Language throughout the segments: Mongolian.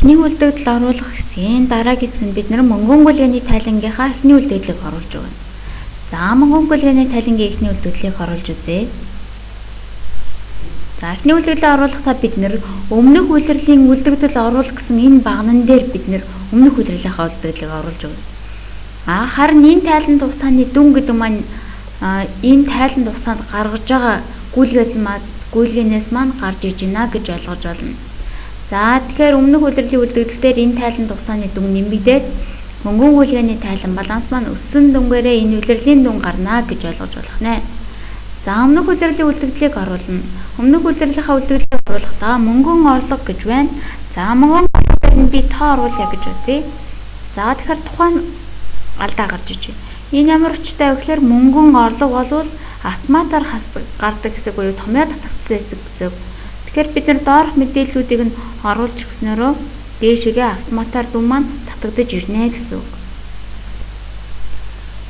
Эхний үлдэгдэл оруулах хэсгийн дараагийн хэсэг нь бид нар мөнгөн гүйлгээний тайлангийнхаа эхний үлдэгдлийг оруулж өгнө. За, мөнгөн гүйлгээний тайлангийн эхний үлдэгдлийг оруулж үзье. За, эхний үлдэгдлээ оруулахдаа бид нар өмнөх улирлын үлдэгдэл оруулах гэсэн энэ багнан дээр бид нар өмнөх улирлынхаа үлдэгдлийг оруулж өгнө. Харин энэ тайлан хугацааны дүн гэдэг маань энэ тайлан хугацаанд гаргаж байгаа гүйлгээнээс маань гарч иж байна гэж ойлгож байна. За, тэгэхээр өмнөх улирлын үлдэгдэл дээр энэ тайлан хугацааны дүн нэмэгдээд мөнгөн гүйлгээний тайлан баланс маань өссөн дүнгээрээ энэ улирлын дүн гарна гэж ойлгож болох нэ. За, өмнөх улирлын үлдэгдлийг оруулна. Өмнөх улирлынхаа үлдэгдлийг оруулахдаа мөнгөн орлого гэж байна. За, мөнгөн орлого дээр нь би тоо оруулъя гэж бодъё. За, тэгэхээр тухайн алдаа гарч иж байна. Энэ ямар учиртай вэ гэхээр мөнгөн орлого болвол автоматар гардаг хэсэг буюу томьёо татагдсан хэсэг гэсэн. Тэгэхээр бид нар доорх мэдээллүүдийг нь оруулж өгснөөрөө дээшээгээ автоматар дүн маань татагдаж ирнэ гэсэн үг.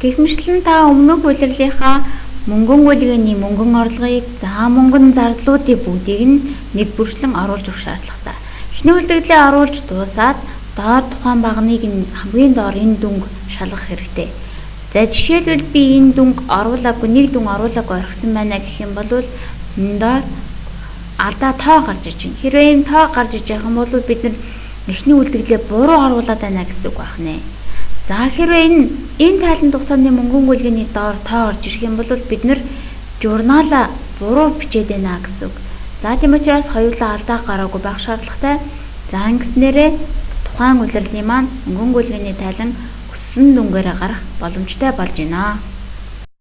Гэх мэтлэн та өмнөх улирлынхаа мөнгөн гүйлгээний мөнгөн орлогыг, за мөнгөн зардлуудыг бүгдийг нь нэг бүрчлэн оруулж өгөх шаардлагатай. Эхний үлдэгдлээ оруулж дуусаад доор тухайн багныг нь хамгийн доор энэ дүнг шалгах хэрэгтэй. За, жишээлбэл би энэ дүнг оруулаагүй, нэг дүн оруулаагүй орхисон байна гэх юм бол энэ доор алдаа тоо гарч иж байна. Хэрвээ ийм тоо гарч иж байгаа юм бол бид нар эхний үлдэгдлээ буруу оруулаад байна гэсэн үг байна. За, хэрвээ энэ тайлан хугацааны мөнгөн гүйлгээний доор тоо орж ирэх юм бол бид нар журналаа буруу бичээд байна гэсэн үг. За, тийм учраас хоёулаа алдаа гараагүй байх шаардлагатай. За, ингэснээрээ тухайн улирлын маань мөнгөн гүйлгээний тайлан өссөн дүнгээрээ гарах боломжтой болж байна.